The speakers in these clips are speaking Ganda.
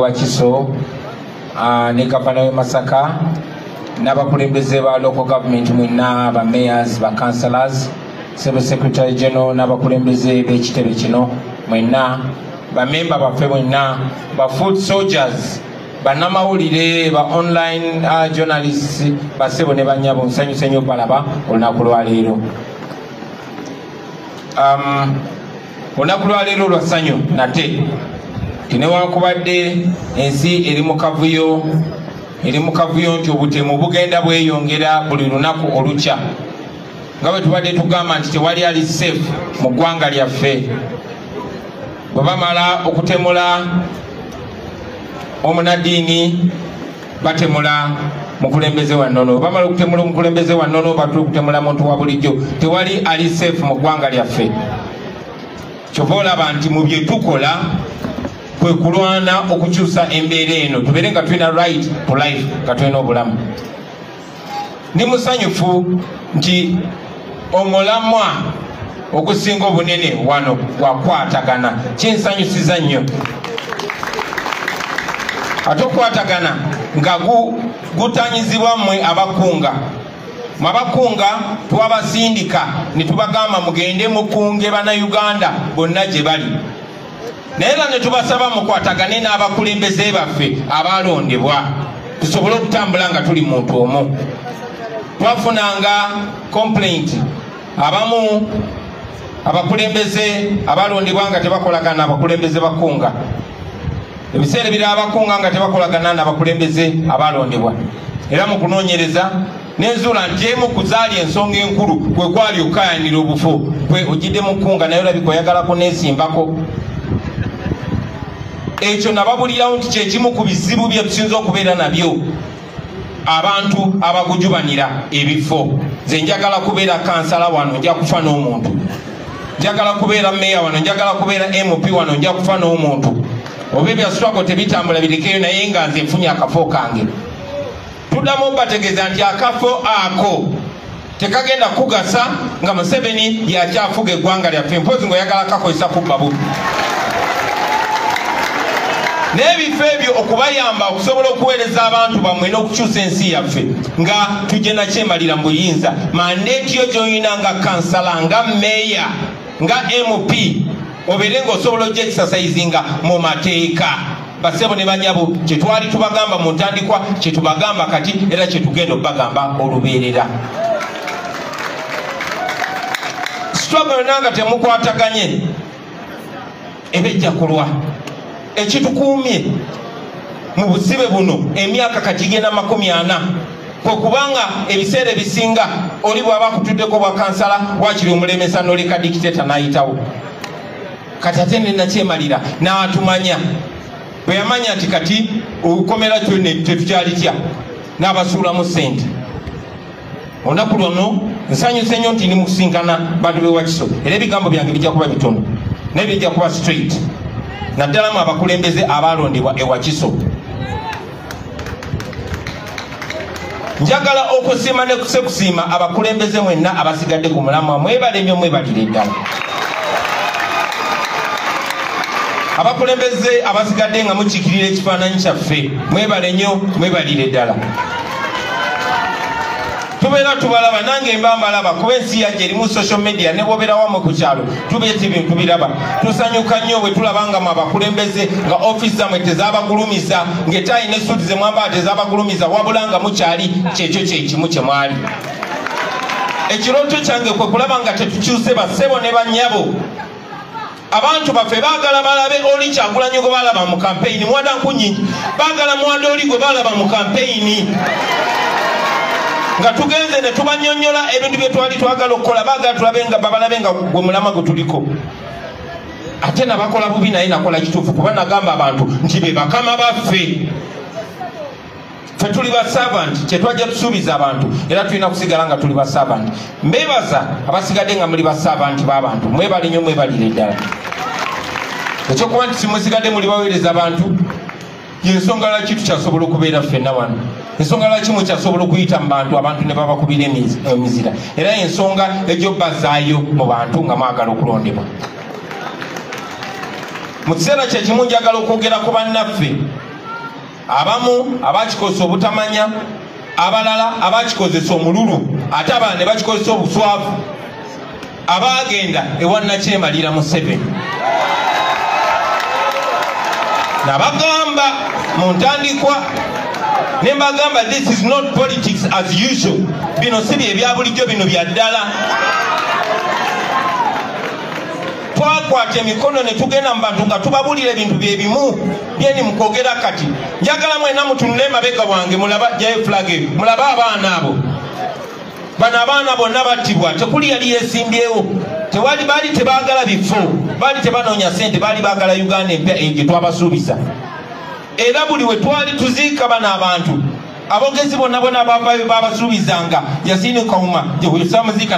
Wakiso ne gavana w'e Masaka n'abakulembeze ba local government mwenna, ba mayors, ba councillors, sebo secretary general n'abakulembeze b'ekitebe kino mwenna, bamemba baffe mwenna, ba foot soldiers, bannamawulire, ba online journalists, basebo ne bannyabo, nsanyuse nnyo balaba olunaku lwaleero. Olunaku lwaleero lwa ssanyu nate newankubadde ensi eri mu kavuyo, eri mu kavuyo nti obutemu bugenda bweyongera buli lunaku olukya, nga bwe tubadde tugamba nti tewali ali safe mu ggwanga lyaffe. Bwe bamala okutemula omunaddiini, batemula mukulembeze wa nnono, bamala okutemula omukulembeze wa nnono, batula okutemula muntu wa bulijjo. Tewali ali safe mu ggwanga lyaffe. Kyova olaba nti mu bye tukola kwe kulwana okukyusa embeera eno, tubeere nga tulina right to life, nga tulina obulamu. Ndi musanyufu nti omulamwa ogusinga obunene wano gwakwatagana, kinsanyusiza nnyo. Ate okukwatagana nga gutanyizibwa mmwe abakunga. Mwe abakunga twabasindika ne tubagamba mugende mukunge bannayuganda bonna gye bali, naye era ne tubasaba mukwatagane n'abakulembeze baffe abalondebwa tusobole okutambula nga tuli muntu omu. Twafunanga complaint, abamu abakulembeze abalondebwa nga tebakolagana abakulembeze bakunga, ebiseera ebirala abakunga nga tebakolagana n'abakulembeze abalondebwa. Era mu kunoonyereza nenzuula nti emu ku zaali ensonga enkulu kwe kwali okukayanira obufo, gwe ojjidde mukunga naye olabika oyagala kuneesimbako. Ekyo nababulirawo nti kyekimu ku bizibu bye tusinza okubeera nabyo, abantu abagujubanira ebifo. Nze njagala kubeera kansala wano, nja kufa n'omuntu. Njagala kubeera meeya wano, njagala kubeera MP wano, nja kufa n'omuntu. Oba ebya struggle tebitambula birekeyo, naye nga nze nfunye akafo kange. Tuddamu bategeeza nti akafo ako tekagenda kugasa nga Museveni yakyafuga eggwanga lyaffe, mpozi ng'oyagala kakozesa kubba bubi. N'ebifo ebyo okubayamba okusobola okuweereza abantu bammwe n'okukyusa ensi yaffe nga tujje nakyemalira mu buyinza. Mandate yo gy'olina nga kansala, nga meeya, nga MP, obeere ng'osobola ojja exercisinga mu mateeka. Basebo ne banyabo, kye twali tubagamba mu ntandikwa kye tubagamba kati, era kye tugenda obbagamba olubeerera. Struggle yonna nga temukwataganye eba ejja kulwa. Ekitukuumye mu busibe buno emyaka kati genda 40, kwe kubanga ebiseera ebisinga oli bw'aba akutuddeko bwa kansala wakiri omulemesa n'oleka dictator n'ayitawo. Kati ate ne nakyemalira n'atumanya, bwe yamanya nti kati okukomera tetukyalitya, n'abasuulamu ssente. Olunaku luno nsanyuse nnyo nti ndi mu kusinkana bantu b'e Wakiso, era ebigambo byange bijja kuba bitono naye bijja kuba straight, naddala mu abakulembeze abalondebwa e Wakiso. Njagala okusiima ne kusekusiima abakulembeze mwenna abasigadde ku mulamwa, mwebale nnyo, mwebalire ddala. Abakulembeze abasigadde nga mukiikirira ekifaananyi kyaffe, mwebale nnyo, mwebalire ddala. Tubeera tubalaba, nange mba mbalaba, kuba ensi yajja erimu social media, ne bw'obeera wammwe ku kyalo tubeera ebintu biraba. Tusanyuka nnyo bwe tulaba nga mwe abakulembeze nga ofiisi zammwe tezaabagulumiza, ng'ettaayi ne suuti ze mwambala tezaabagulumiza, wabula nga mukyali kyekyo kyekimu kye mwali. Ekirooto kyange kwe kulaba nga tetukyuse, bassebo ne bannyabo. Abantu baffe baagala balabe oli Kyagulanyi gwe balaba mu kampeyini, muwada nkunyingi, baagala muwada oli gwe balaba mu kampeyini. Nga tugenze ne tubanyonnyola ebintu bye twali twagala okukola, baagala tulabe nga babalabe nga gwe mulamwa gwe tuliko. Ate nabakola bubi, naye nakola kituufu, kuba nagamba abantu nti be bakama baffe, ffe tuli ba servant, kye twajja tusuubiza abantu, era tulina kusigala nga tuli ba servant. Mbeebaza abasigadde nga muli ba servant b'abantu, mwebale nnyo, mwebalire ddala. Ekyokuba nti simusigadde muli baweereza abantu, y'ensonga lwaki tukyasobola okubeera ffenna wano, ensonga lwaki mukyasobola okuyita mu bantu, abantu ne babakubira emizira, era ensonga ejjobbazaayo mu bantu nga mwagala okulondebwa. Mu kiseera kye kimu njagala okwogera ku bannaffe abamu abakikozesa obutamanya, abalala abakikozesa omululu, ate abalala ne bakikozesa obuswavu, abaagenda ewa Nakyemalira Museveni. Nabagamba mu ntandikwa ne mbagamba, this is not politics as usual. Bino si bye bya bulijjo, bino bya ddala. Twakwata emikono ne tugenda mu bantu nga tubabuulira ebintu bye bimu byeni mukwogera kati. Njagala mwenna mutunule emabega wange, mulaba jayo flag eyo, mulaba abaana abo. Bano abaana bonna battibwa, tekuli yali yeesimbyewo, tewali, baali tebaagala bifo, baali tebanoonya ssente, baali baagala Uganda empya eyo gye twabasuubiza. Era buli we twali tuziika bano abantu, abogezi bonna bonna bavayo babasuubizanga. Yasini Kawuma gye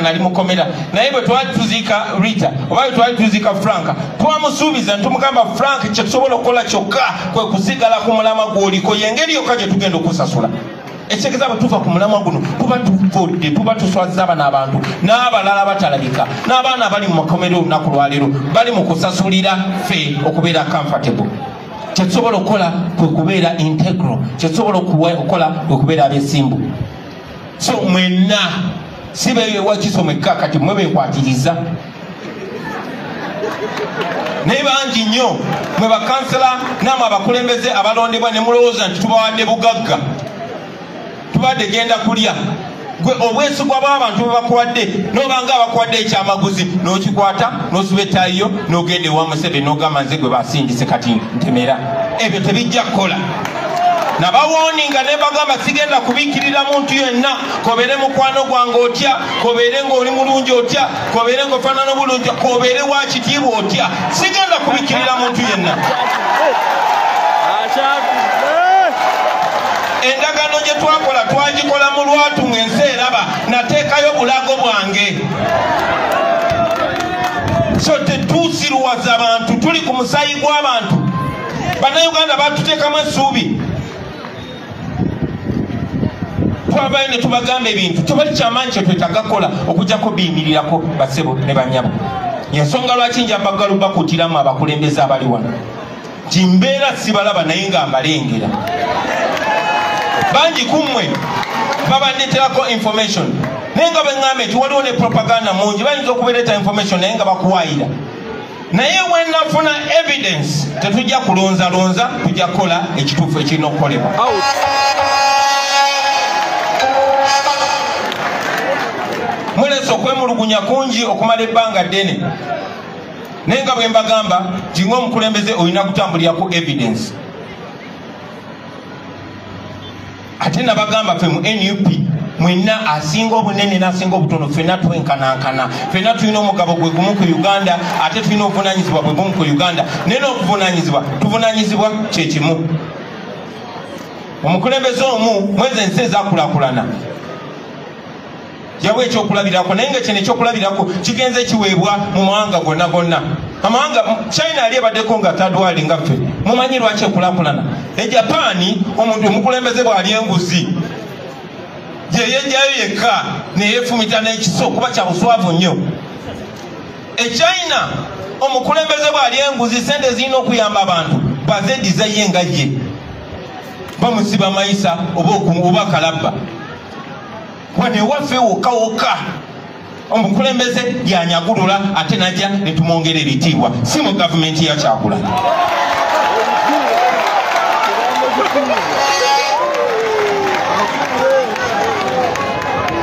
nali mukomera, naye bwe twali tuziika Rita oba bwe twali tuziika Frank, twamusuubiza ntumugamba, Frank, kye tusobola okukola kyokka kwe kusigala ku mulamwa gw'oliko, y'engeri yokka gye tugenda okusasula. Ekitegeeza bwe tuva ku mulamwa guno tuba tufudde, tuba tuswaziza bano abantu n'abalala batalabika, n'abaana abali mu makomero olunaku lwaleero bali mu kusasulira ffe okubeera comfortable. Kyetusobola okukola kwe kubeera integral, kyetusobola okukola kwe kubeera abeesimbu. So mwenna si beewakiso mwekka, kati mwe beekwatiriza, naye bangi nnyo mwe bakansala nammwe abakulembeze abalondebwa ne mulowooza nti tubawadde bugagga, tubadde genda kulya. Gwe obwesigwa bw'abantu bwe bakuwadde, n'obanga abakuwadde ekyamaguzi n'okikwata n'osuba ettaayiyo n'ogenda ewa Museveni n'ogamba nze gwe basindise kati ntemera. Ebyo tebijja kukola. Nabawooninga ne bagamba sigenda kubikkirira muntu yenna, kobeere mukwano gwange otya, kobeere ng'oli mulungi otya, kobeere ng'ofaanana obulungi, kobeere wa kitiibwa otya, sigenda kubikkirira muntu yenna. Endagaano gye twakola twagikola mu lwatu ng'ensi eraba, nateekayo bulago bwange. So tetuusiruwaza abantu, tuli ku musaayi gw'abantu. Bannayuganda batuteekamu essuubi, twavayo ne tubagamba ebintu tebali kyamaanyi kye twetaaga kukola okujjako biyimirirako. Basebo ne bannyabo, ensonga lwaki njambagalu bakuutiramu abakulembeze abali wano nti mbeera sibalaba naye nga mbalengera. Bangi ku mmwe babandeeterako information, naye nga bwe ŋŋambye nti waliwo ne propaganda mungi, bayinza okubeereeta information naye nga bakuwaayira. Naye wenafuna evidence tetujja kulonzalonza, tujja kukola ekituufu ekirina okukolebwa. Mulese okwemulugunya kungi okumala ebbanga ddene, naye nga bwe mbagamba nti ng'omukulembeze olina kutambulira ku evidence. Ate nabagamba ffe mu NUP mwenna asinga obunene n'asinga obutono ffenna twenkanankana, ffenna tulina omugabo gwe gumu ku Uganda, ate tulina obuvunanyizibwa bwe gumu ku Uganda, naye n'okuvunanyizibwa tuvunanyizibwa kyekimu. Omukulembeze omu mwezi ensi ezakulaakulana yawa ekyokulabirako, naye nga kino ekyokulabirako kigenze kiweebwa mu mawanga gonna gonna. Amawanga China yali ebaddeko nga tadwali nga ffe, mumanyi lwaki ekulaakulana? E Japaani omuntu omukulembeze bw'ali enguzi yeyejjayo yekka neyeefumita n'ekiso kuba kya buswavu nnyo. E China omukulembeze bw'ali enguzi, sente zirina okuyamba abantu bazeddiza ye nga ye, bamusiba mayisa oba kalabba. Wano ewaffe wokka wokka omukulembeze yanyagulula ate najja ne tumwongera ebitiibwa, si mu gavumenti ya Kyagulanyi.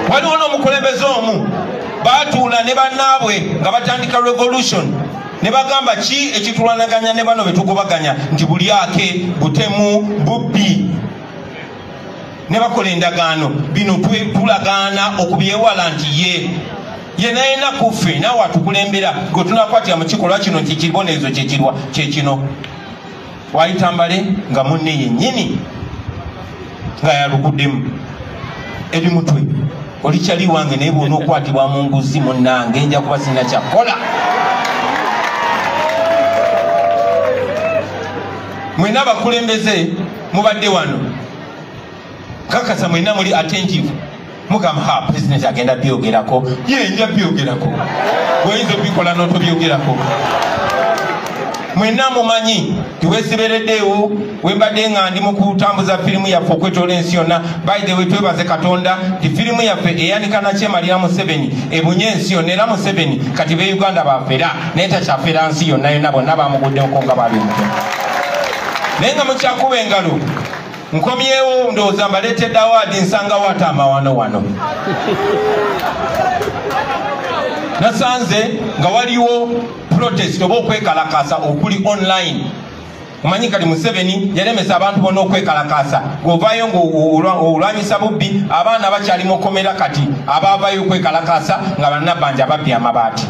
Waliwo n'omukulembeze omu baatuula ne bannaabwe nga batandika revolution ne bagamba ki ekitulwanaganya ne bano betugobaganya nti bulyake, butemu, bubbi, ne bakola endagaano bino tulagaana okubyewala nti ye ye nayena kuffe naawe atukulembera gwe tunakwatira mu kikolwa kino nti ekibonerezo kyekirwa kyekino. Wayitambale nga munne yennyini nga yaluguddemu eri mutwe oli kyali wange, naye bw'onookwatibwa mu nguzi munnange nja kuba sirina kyakukola. Mwenna abakulembeze mubadde wano, kakasa mwenna muli attentive, mugamba ha president agenda byogerako, ye nja byogerako, bw'oyinza obikola n'otobyogerako. Mwenna mumanyi tiwesibereddeewo wembadde nga ndi mu kutambuza firimu yaffe okwetoola ensi yonna. By the way, twebaze Katonda nti firimu yaffe eyanika nakyemalira Museveni ebunye ensi yonna, era Museveni kati be Uganda bafera naye takyafera nsi yonna yonna, bonna bamuguddeko nga bali omutono. Naye nga mukyakuba engalo nkomyewo, ndowooza mbaleetedde awaadi, nsangawo ate amawano wano. Nasanze nga waliwo protest oba okwekalakasa okuli online. Omanyi kati Museveni yalemesa abantu bonna okwekalakasa, ng'ovaayo ng'olwanyisa bubbi, abaana bakyali mu kkomera kati abaavaayo okwekalakasa nga bannabbanja babbye amabaati.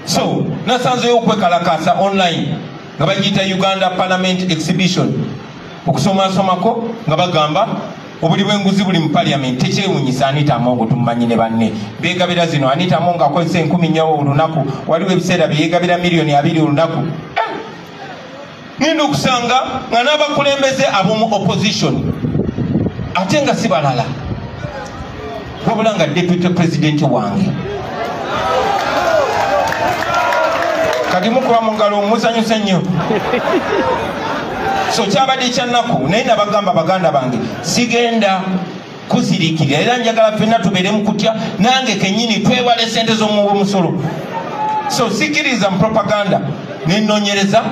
So nasanzeyo okwekalakasa online nga bagiyita Uganda Parliament Exhibition, okusomasomako nga bagamba obuli bw'enguzi buli mu parliament. Tekyewuunyisa Anita Among tumumanyi ne banne beegabira zino. Anita Among akozesa 4,000 olunaku, waliwo ebiseera bye yeegabira 20 million olunaku. Ngenda okusanga nga n'abakulembeze ab'omu opposition ate nga si balala wabula nga deputy president wange. Kati mukuba mu ngalo musanyuse nnyo. So kyabadde kyannaku, naye nabagamba baganda bange sigenda kusirikirira, era njagala ffenna tubeere mu kutya nange kennyini twewale sente z'omuwomusolo. So sikiriza mu propaganda, nenoonyereza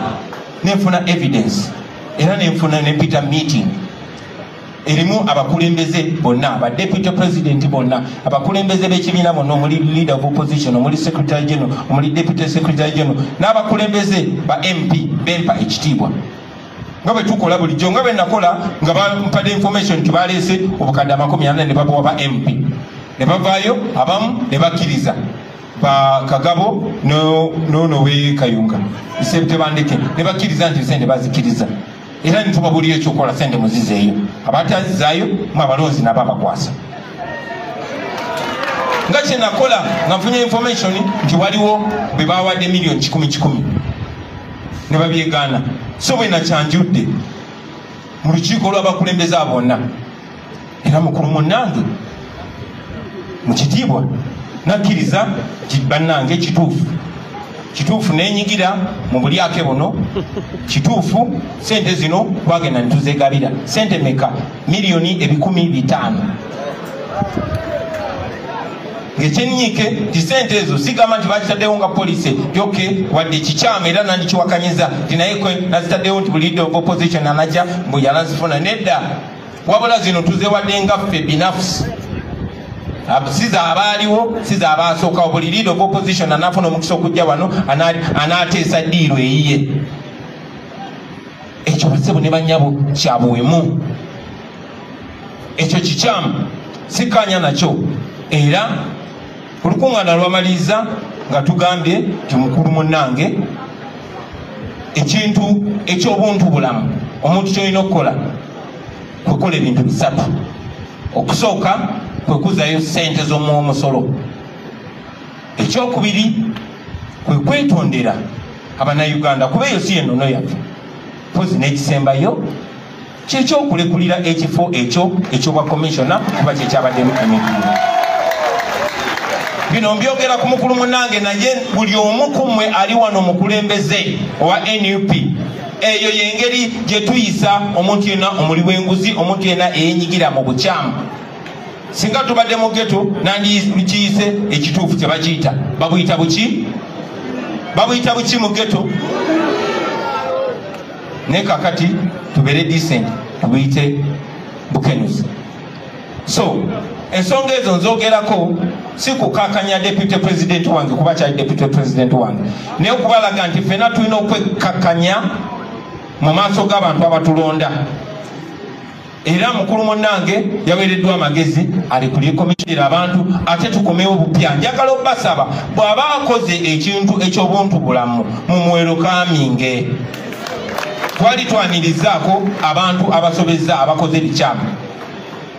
nenfuna evidence, era nenfuna nempita meeting erimu abakulembeze bonna, ba deputy president bonna, abakulembeze b'ekibiina bonna, omuli leader of opposition, omuli secretary general, omuli deputy secretary general, n'abakulembeze ba MP bempa ekitiibwa nga bwe tukola bulijjo, nga bwe nakola nga bampadde information nti baleese obukadde 40 ne babuwa ba MP, ne bavaayo abamu ne bakkiriza, ba Kagabo nono we Kayunga Tebandeke, ne bakkiriza nti sente bazikkiriza, era nitubabulira ekyokukola, sente muzizeeyo, abatazizaayo mu abalonzi nabo abakwasa. Nga kyenakola nga nfunye information nti waliwo bwe bawadde 100,000,000 ne babyegaana. So bwe nakyanjudde mu lukiiko lw'abakulembeze abo bonna, era mukulu munnange mu kitiibwa nakkiriza nti bannange kituufu, kituufu nenyigira mu bulyake buno, kituufu sente zino twagenda netuzegabira. Sente meka? 500 million. Ngekyenyiike nti sente ezo sigamba nti bakitaddewo nga policy yoke, wadde kikyamu era nandikiwakanyiza nti naye kwe nazitaddewo nti buli leader of opposition anajja mbu yanazifuna. Nedda, wabula zino tuzewadde nga ffe binafusi, siza abaaliwo, siza abasookawo. Buli leader of opposition anaafuna omukisa okujja wano anaateesa ddiiro eyiye. Ekyo basebo ne bannyabo kyabuwemu, ekyo kikyamu, sikkaanya nakyo. Era olukuŋŋaana lwamaliriza nga tugambye nti mukulu munnange, ekintu eky'obuntu bulamu omuntu kyolina okukola kwekola ebintu bisatu. Okusooka kwe kuzaayo ssente z'omuwomusolo, ekyokubiri kwe kwetondera abannayuganda kuba eyo si yennono yaffe, pozi n'ekisembayo kyekyokulekulira ekifo ekyo ekyobwa commissioner kuba kyekyabaddemu emivuyo. Bino mbyogera ku mukulu munnange, naye buli omu ku mmwe ali wano mukulembeze owa NUP, eyo yengeri gye tuyisa omuntu yenna omuli w'enguzi, omuntu yenna eyenyigira mu bukyamu. Singa tubadde mu ghetto nandikiyise ekituufu kye bakiyita, babuyita buki? Babuyita buki mu ghetto? Naye kakati tubeere decent, tubuyite bukenuzi. So ensonga ezo nzogerako si kukakanya deputy president wange kuba kyali deputy president wange, naye okubalaga nti ffenna tulina okwekakanya mu maaso g'abantu abatulonda. Era mukulu munnange yaweereddwa amagezi alekulikomishira abantu ate tukomewo bupya. Njagala obbasaba, bw'aba akoze ekintu eky'obuntu bulamu mumwerokaminge. Twali twanirizaako abantu abasobezza abakoze ebikyamu,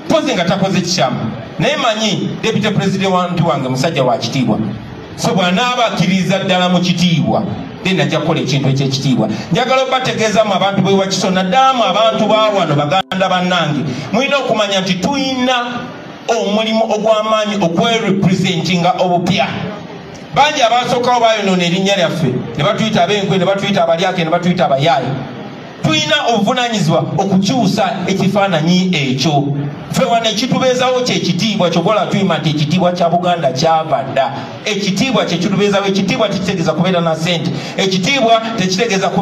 pozi nga takoze kikyamu, naye manyi deputy president wange musajja wa kitiibwa, so bw'anaaba akkiriza ddala mu kitiibwa, then ajja kukola ekintu ekyekitiibwa. Njagala obategeezamu abantu bewakiso, naddalamu abantu ba wano, baganda bannange, mulina okumanya nti tulina omulimu ogw'amaanyi okwerepresentinga obupya. Bangi abasookawo bayonoona erinnya lyaffe, ne batuyita ab'enkwe, ne batuyita abalyake, ne batuyita abayaaye. Tulina obuvunaanyizibwa okukyusa ekifaananyi ekyo. Ffe wano ekitubeezawo kyekitiibwa. Kyokola tuyima nti ekitiibwa kya Buganda kyava dda. Ekitiibwa kyekitubeezawo. Ekitiibwa tekitegeeza kubeera na sente, ekitiibwa tekitegeeza kubeera